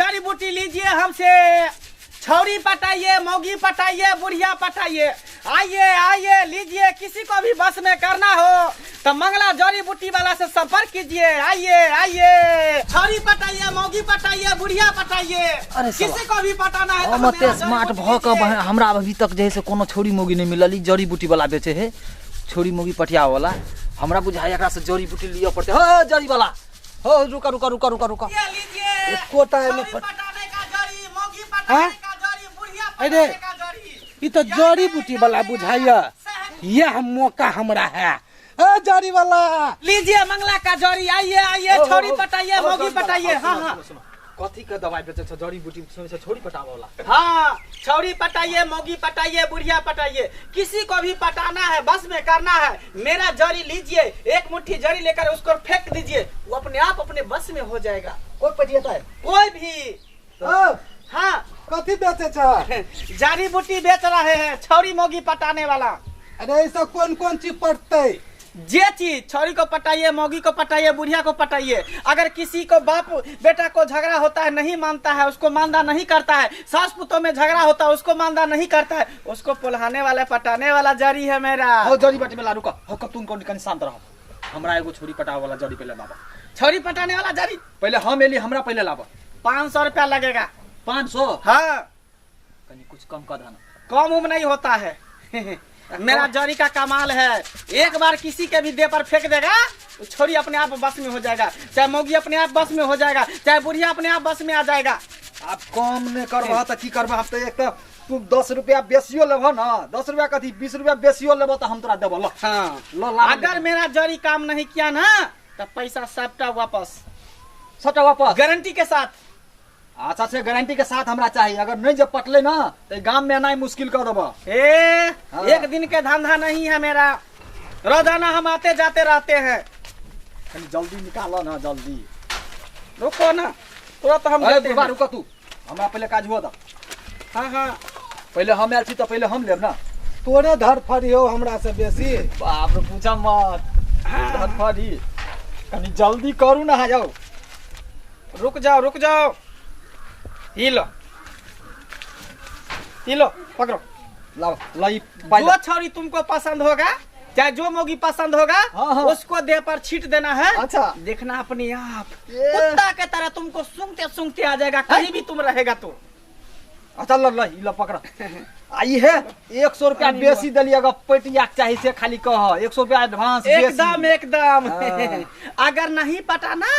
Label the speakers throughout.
Speaker 1: जड़ी बूटी लीजिए हमसे। छौरी पटाइए, मौगी पटाइए, बुढ़िया पटाइए, आइए आइए लीजिए। किसी को भी बस में करना हो तो मंगला जड़ी बूटी वाला से संपर्क कीजिए। आइए आइए, छौरी पटाइए, मौगी पटाइए, बुढ़िया पटाइए,
Speaker 2: अरे साला।
Speaker 1: किसी को भी पटाना है तो
Speaker 2: हम एते
Speaker 1: मेरा जड़ी
Speaker 2: स्मार्ट
Speaker 1: बूटी
Speaker 2: भऽ कऽ
Speaker 1: लीजिए।
Speaker 2: हमरा अभी तक जे है से कोनो छौरी मौगी नहि मिलल। ई जड़ी बूटी वाला बेचे है, छौरी मौगी पटिया वाला। हमरा बुझाइ एकरा से जड़ी बूटी लिअ पड़तै। हो जड़ी वाला, हो रुका रुका रुका रुका रुका।
Speaker 1: लीजिए, लीजिए।
Speaker 3: एकोटा एहिमे
Speaker 1: छौरी
Speaker 3: पट-
Speaker 1: पटाने का जड़ी, मौगी पटाने
Speaker 3: हाँ?
Speaker 1: का जड़ी, बुढ़िया
Speaker 3: अरे,
Speaker 1: पटाने का जड़ी।
Speaker 3: ई तो जड़ी बूटी वाला बुझाइया। यह मौका हमरा है। ए जड़ी वाला
Speaker 1: लीजिए मंगला का जड़ी, आइए आइए,
Speaker 2: हो, हो,
Speaker 1: छौरी
Speaker 2: हो।
Speaker 1: पटाइए,
Speaker 2: हो,
Speaker 1: मौगी
Speaker 2: जड़ी वाला,
Speaker 1: पटाइए।
Speaker 2: हो,
Speaker 1: हाँ
Speaker 2: सुनो,
Speaker 1: हाँ
Speaker 2: सुनो, सुनो। कथी के दवाई बेचे छौ? जड़ी बूटी सुनै छै छौरी पटाबऽ वाला।
Speaker 1: हाँ, छौरी पटाइए, मौगी पटाइए, बुढ़िया पटाइए, किसी को भी पटाना है, बस में करना है, मेरा जड़ी लीजिए। एक मुट्ठी जड़ी लेकर उसको फेंक दीजिए, वो अपने आप अपने बस में हो जाएगा।
Speaker 2: कोई पटिएता है?
Speaker 1: कोई भी।
Speaker 3: ओ,
Speaker 1: हाँ।
Speaker 3: कथी बेचे छ?
Speaker 1: जड़ी बूटी बेच रहे हैं, छौरी मौगी पटाने वाला।
Speaker 3: अरे ऐसा कौन कौन चीज पटते?
Speaker 1: जे चीज, छौरी को पटाइए, मौगी को पटाइए, बुढ़िया को पटाइए। अगर किसी को बाप बेटा को झगड़ा होता है, नहीं मानता है, उसको मानदा नहीं करता है, सास पुतों में झगड़ा होता है, उसको मानदा नहीं करता है, उसको पोल्हाने वाला पटाने वाला जड़ी है मेरा।
Speaker 2: हो जड़ी बूटी में ला, रुका। हो कब तुम कौन कनी शांत रहो। हमरा एगो छौरी पटाबऽ वाला जड़ी पहिले लाबऽ।
Speaker 1: छौरी पटाने वाला जड़ी
Speaker 2: पहिले हम एली, हमरा पहिले लाबऽ।
Speaker 1: 500 रुपया लगेगा।
Speaker 2: 500?
Speaker 1: हाँ।
Speaker 2: कनी कुछ कम कऽ दहन।
Speaker 1: कम उम नहीं होता है, मेरा जड़ी का कमाल है। एक बार किसी के भी देह पर फेंक देगा, वो छोरी अपने आप बस में हो जाएगा, चाहे मौगी अपने आप बस में हो जाएगा, चाहे बुढ़िया अपने आप बस में आ जाएगा।
Speaker 2: आब कम नहि करबह तऽ की करबह? आब तऽ एक तऽ तू 10 रुपया बेसियो लेबह न, 10 रुपया कथी, 20 रुपया बेसियो लेबह तऽ हम तोरा देबह। ल।
Speaker 1: हाँ।
Speaker 2: ल, ला।
Speaker 1: अगर मेरा जड़ी काम नहीं किया ना तो पैसा सबटा वापस।
Speaker 2: सबटा वापस?
Speaker 1: गारंटी के साथ।
Speaker 2: अच्छा से गारंटी के साथ हमरा चाहिए। अगर नहीं जब पटले ना तो गांव में आना मुश्किल कर देबह।
Speaker 1: ए,
Speaker 2: हाँ।
Speaker 1: एक दिन के धंधा नहीं है मेरा, रोजाना हम आते जाते रहते हैं।
Speaker 2: कनी जल्दी निकालो ना, जल्दी।
Speaker 1: रुको ना, तुरंत हम
Speaker 2: अरे
Speaker 1: देते
Speaker 2: बुढ़बा
Speaker 1: हैं।
Speaker 2: रुक तू, हमरा पहले काज हुआ दा।
Speaker 1: हाँ हाँ।
Speaker 2: पहले हम आयल छी तऽ पहले हम लेब ना।
Speaker 3: तोरे धरफड़ी हो हमरा से बेसी।
Speaker 2: बाप रे, पूछा मत धरफड़ी। कनी जल्दी करू ना, जाओ।
Speaker 1: रुक जाओ रुक जाओ, ये लो ये लो, पकड़ो।
Speaker 2: लाओ ला ई पाइ।
Speaker 1: जो छौरी तुमको पसंद होगा, चाहे जो मोगी पसंद होगा,
Speaker 2: हाँ, हाँ।
Speaker 1: उसको देह पर छीट देना है।
Speaker 2: अच्छा।
Speaker 1: देखना अपने आप
Speaker 2: ये।
Speaker 1: कुत्ता के तरह तुमको सूंघते सूंघते आ जाएगा, कहीं भी तुम रहेगा तो।
Speaker 2: अच्छा ल ल, ई ल पकड़। आ ई है 100 रुपया
Speaker 1: अरे
Speaker 2: बेसी देलियै, अगर पटिया के चाही से खाली कह, 100 रुपया एडवांस बेसी।
Speaker 1: एकदम एकदम।
Speaker 2: हाँ।
Speaker 1: अगर नहीं पटाना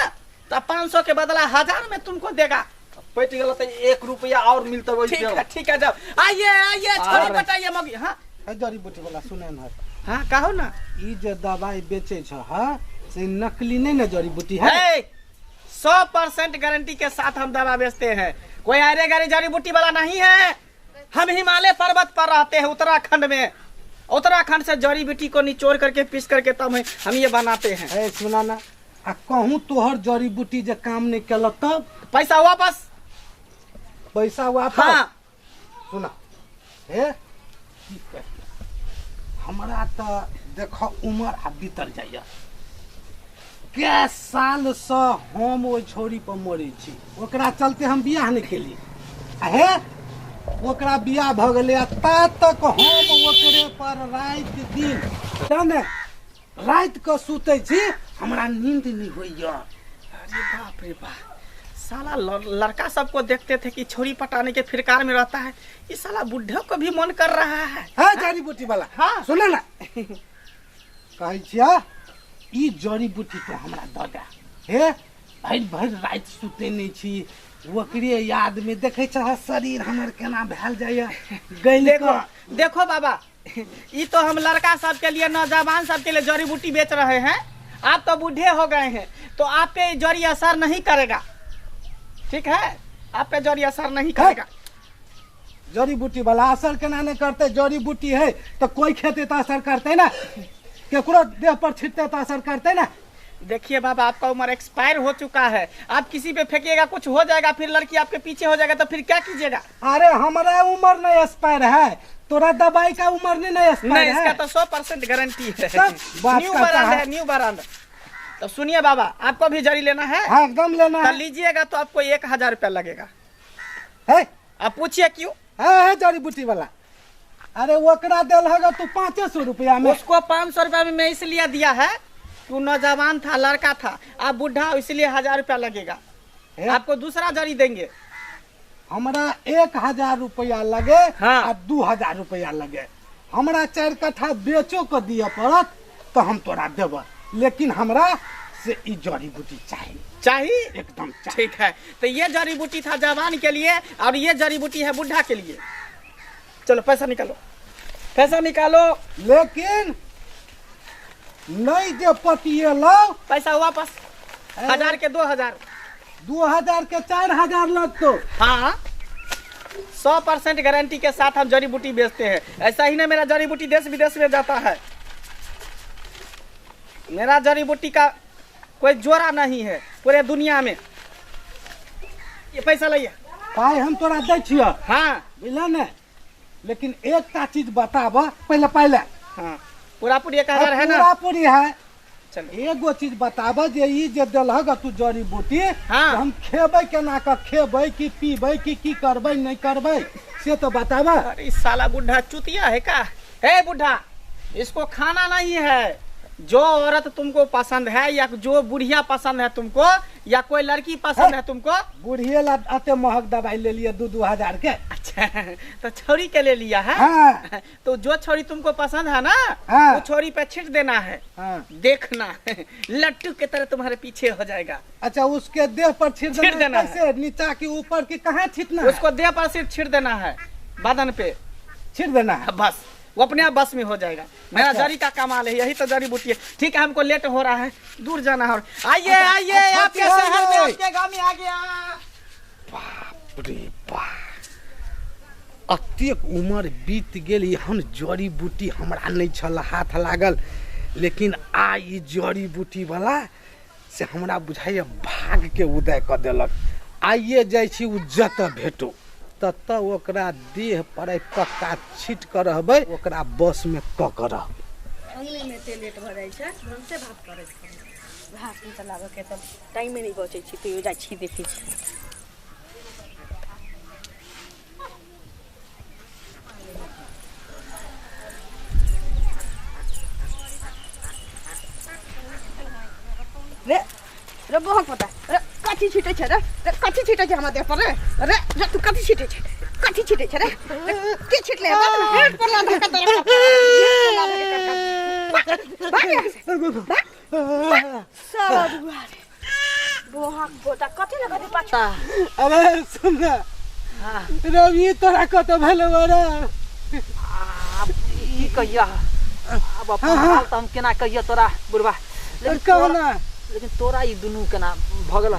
Speaker 1: तो 500 के बदला 1000 में तुमको देगा।
Speaker 2: पटि गेल तऽ 1 रुपया और मिलतै ओहि
Speaker 1: ठीक
Speaker 2: पे।
Speaker 1: है ठीक है, जाओ, आइए आइए, छोरी
Speaker 2: अरे।
Speaker 1: पटाइए मगी। हाँ।
Speaker 3: है जड़ी बूटी वाला, सुने न।
Speaker 1: हाँ, कहो ना।
Speaker 3: ई जे दवाई बेचे छ हाँ से नकली नहीं ना जड़ी बूटी है?
Speaker 1: 100% गारंटी के साथ हम दवा बेचते हैं, कोई आरे गारे जड़ी बूटी वाला नहीं है। हम हिमालय पर्वत पर रहते हैं उत्तराखंड में, उत्तराखंड से जड़ी बूटी को निचोड़ करके पीस करके तब हम ये बनाते हैं।
Speaker 3: है सुना ना, आ कहूँ तोहर जड़ी बूटी जे काम नहीं केलक तब?
Speaker 1: पैसा वापस।
Speaker 3: पैसा वापस?
Speaker 1: हाँ।
Speaker 3: सुना हे, की कही, हमरा तऽ देख उमर आब बीतल जाइए। कै सालसँ हम ओहि छौड़ी पर मरै छी, ओकरा चलते हम बियाह नहि केली। आ हे ओकरा बियाह भऽ गेलै आ ता तक हम ओकरे पर राति दिन ने राति कऽ सुतै छी, हमरा नींद नहि होइए।
Speaker 1: अरे बाप रे बाप, साला लड़का सबको देखते थे कि छोरी पटाने के फिरकार में रहता है, ये साला बुढ़े को भी मन कर रहा है।
Speaker 3: हाँ जड़ी बूटी वाला।
Speaker 1: हाँ।
Speaker 3: सुन ना, कहै छियै ई जड़ी बूटी तो हमरा दऽ दे। हे भरि भरि राति सुते नहि छी ओकरे याद में, देखै छह शरीर हमर केना भेल जाइए गैल।
Speaker 1: देखो देखो बाबा, ये तो हम लड़का सबके लिए, नौजवान सबके लिए जड़ी बूटी बेच रहे हैं। आप तो बूढ़े हो गए हैं तो आप पे जड़ी असर नहीं करेगा, ठीक है? आप पे जड़ी असर नहीं करेगा।
Speaker 3: जड़ी बूटी वाला असर केना नहि करतै? जड़ी बूटी है तऽ कोई खेतै तऽ असर करतै ने, केकरो देह पर छिटतै तऽ असर करतै ने।
Speaker 1: देखिए बाबा, आपका उम्र एक्सपायर हो चुका है, आप किसी पे फेंकिएगा कुछ हो जाएगा, फिर लड़की आपके पीछे हो जाएगा तो फिर क्या कीजिएगा?
Speaker 3: अरे हमरा उम्र नहीं एक्सपायर है, तोरा दवाई का उम्र नहीं नहीं एक्सपायर
Speaker 1: नहीं
Speaker 3: है।
Speaker 1: इसका तो 100% गारंटी है।
Speaker 3: सब बात
Speaker 1: न्यू
Speaker 3: करता
Speaker 1: ब्रांड
Speaker 3: है।
Speaker 1: है, न्यू ब्रांड। तो सुनिए बाबा, आपको भी जड़ी लेना है?
Speaker 3: हाँ एकदम लेना
Speaker 1: तो
Speaker 3: है।
Speaker 1: लीजिएगा तो आपको 1000 रुपया लगेगा।
Speaker 3: है।
Speaker 1: आप पूछिए क्यों?
Speaker 3: है है जड़ी बूटी वाला, अरे ओकरा देल हगा तू 500 रुपया में।
Speaker 1: उसको 500 रुपया में मैं इसलिए दिया है कि वो नौजवान था, लड़का था, आप बुढ़ा हो, इसलिए 1000 रुपया लगेगा।
Speaker 3: हे?
Speaker 1: आपको दूसरा जड़ी देंगे।
Speaker 3: हमरा 1000 रुपया लगे।
Speaker 1: हाँ।
Speaker 3: आ 2000 रुपया लगे, हमरा 4 कट्ठा बेचो के दिए पड़त तो हम तोरा देब, लेकिन हमरा से ई जड़ी बूटी चाहिए।
Speaker 1: चाहिए?
Speaker 3: एकदम चाहिए।
Speaker 1: ठीक है, तो ये जड़ी बूटी था जवान के लिए और ये जड़ी बूटी है बुढ़ा के लिए। चलो पैसा निकालो, पैसा निकालो।
Speaker 3: लेकिन नहीं जे पतिएलौ।
Speaker 1: पैसा वापस, 1000 के 2000।
Speaker 3: 2000 के 4000 लगतो।
Speaker 1: हाँ, 100% गारंटी के साथ हम जड़ी बूटी बेचते हैं। ऐसा ही ना मेरा जड़ी बूटी देश विदेश में जाता है। मेरा जड़ी बूटी का कोई जोड़ा नहीं है पूरे दुनिया में। ये पैसा लाइए।
Speaker 3: पाई हम तोरा दै छियौ।
Speaker 1: हाँ।
Speaker 3: बुझल ने, लेकिन एकटा चीज बताब पहले पहले।
Speaker 1: हाँ, पूरा पूरी 1000 है ना?
Speaker 3: पूरा पूरी है।
Speaker 1: चलो।
Speaker 3: एगो चीज बताब जे ई जे देलहक तू जड़ी बूटी,
Speaker 1: हाँ।
Speaker 3: हम खेबै केना के, खेबै कि पीबै कि की करबै नहीं करबै से तो बताब।
Speaker 1: अरे साला बुढ़ा चुतिया है का? हे बुढ़ा, इसको खाना नहीं है। जो औरत तुमको पसंद है या जो बुढ़िया पसंद है तुमको या कोई लड़की पसंद है तुमको।
Speaker 3: बुढ़िए ला अते महग दवाई ले लिए 2-2 हजार के।
Speaker 1: अच्छा, तो छोरी के ले लिया है।
Speaker 3: हाँ।
Speaker 1: तो जो छोरी तुमको पसंद है ना,
Speaker 3: हाँ।
Speaker 1: वो छोरी पे छींट देना है।
Speaker 3: हाँ।
Speaker 1: देखना लट्टू के तरह तुम्हारे पीछे हो जाएगा।
Speaker 3: अच्छा, उसके देह पर छींट
Speaker 1: छींट देना है।
Speaker 3: कैसे, नीचा की ऊपर की कहाँ छींटना है?
Speaker 1: उसको देह पर सिर्फ छींट देना है, बदन पे
Speaker 3: छींट देना है।
Speaker 1: बस वो अपने आप बस में हो जाएगा। मेरा
Speaker 3: अच्छा।
Speaker 1: जड़ी का कमाल है, यही तो जड़ी बूटी है। ठीक है, हमको लेट हो रहा है, दूर जाना है। आइए
Speaker 3: अच्छा,
Speaker 1: आइए,
Speaker 3: अच्छा,
Speaker 1: आपके
Speaker 3: अच्छा,
Speaker 1: शहर में
Speaker 3: आइए।
Speaker 1: आपके गांव में आ गया।
Speaker 3: बाप रे बाप, अतेक उमर बीत गेल, एहन जड़ी बूटी हमरा नहीं छल हाथ लागल, लेकिन आ ई जड़ी बूटी वाला से हमरा बुझाइए भाग के उदय कऽ देलक। आइए जाइ छी ओ जतऽ भेटो ततऽ ओकरा देह पर पक्का छीट कऽ रहबै, ओकरा बस में कऽ कऽ रहबै।
Speaker 4: अंगने में एते लेट भऽ जाइ छै, भनसे भात करै छै, भात नहि चलाबऽके तऽ टाइमे नहि बचै छै, तैयो जाइ छी देखै छी। रे रे बहक पता रे कथी छिटै छै रे, रे कथी छिटै छै हमरा देह पर रे, रे रे तू कथी छिटै छै, कथी छिटै छै रे, रे, के छिटले बात ने पेट पर ला धक्का दे, भाग यहाँ से, भाग, भाग, सारा दुआरे बहक पोता कथी लगा दे पाछा।
Speaker 3: अरे सुन ना रवि, तोरा कतऽ भेलौ रे?
Speaker 2: आब ई कहिया, आब अपन हाल तऽ हम केना कहिया तोरा बुढ़बा, लेकिन
Speaker 3: कह
Speaker 2: तोरा-
Speaker 3: ना।
Speaker 2: लेकिन तोरा ई दुनू केना भऽ गेल?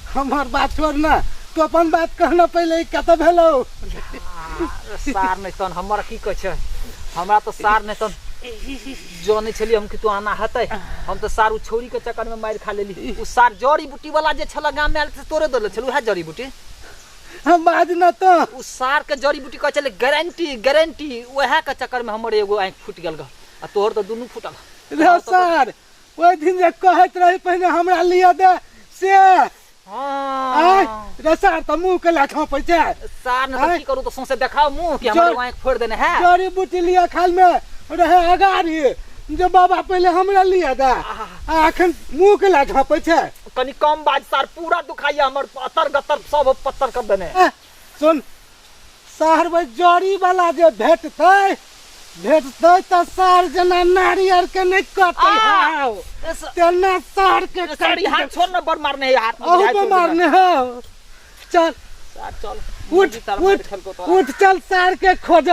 Speaker 3: हमर बात छोड़ ना, तू अपन बात कहना पहिले, ई कतऽ भेलौ?
Speaker 2: सार नहि तहन हमर की कहै छै, हमरा तऽ सार नहि तहन जनै छलियै हम कि तू आना हेतै, हम तऽ सार उ छौरी के चक्कर में मारि खा लेली। उ सार जड़ी बूटी वाला जे छल गाम में आयल से तोरे देले छल उएह जड़ी बूटी।
Speaker 3: हम बाज न तो
Speaker 2: उ सार के जड़ी बूटी कहै छलै गारंटी गारंटी, उएह के चक्कर में हमर एगो आँखि फूटि गेल ग, आ तोहर तऽ दुनू फूटल।
Speaker 3: रे सार, ओहि दिन जे कहैत रही पहिने हमरा लिअ दे से
Speaker 2: हाँ।
Speaker 3: आय रे सार, तऽ मुँह के ला छौपै छै।
Speaker 2: सार ने तऽ
Speaker 3: आँय?
Speaker 2: की करू, तऽ सौंसे देखाओ मुँह कि हमर एगो आँखि फोड़ि देने है।
Speaker 3: जड़ी बूटी लिअ खाल में रहे अगाड़ी जे बाबा पहिले हमरा लिअ दे, आ अखन मुँह के ला छौपै छै।
Speaker 2: कनि कम बाज सार, पूरा दुखाइया हमर, अतर गतर सब पत्थर कर देने।
Speaker 3: ए, सुन सार, भाई जड़ी वाला जे भेटतै भेटतै तऽ सार जेना नारियर के नहि कटै
Speaker 2: आ!
Speaker 3: हौ तेना सार के
Speaker 2: सार, ई हाथ छोड़ न, बड़ मारने है हाथ में,
Speaker 3: अहू
Speaker 2: बुझाइ
Speaker 3: पे
Speaker 2: छौ
Speaker 3: मारने हौ। चल
Speaker 2: सार चल,
Speaker 3: उठ
Speaker 2: सार मारि
Speaker 3: उठ
Speaker 2: खेलकौ तोरा।
Speaker 3: उठ चल सार के खोज।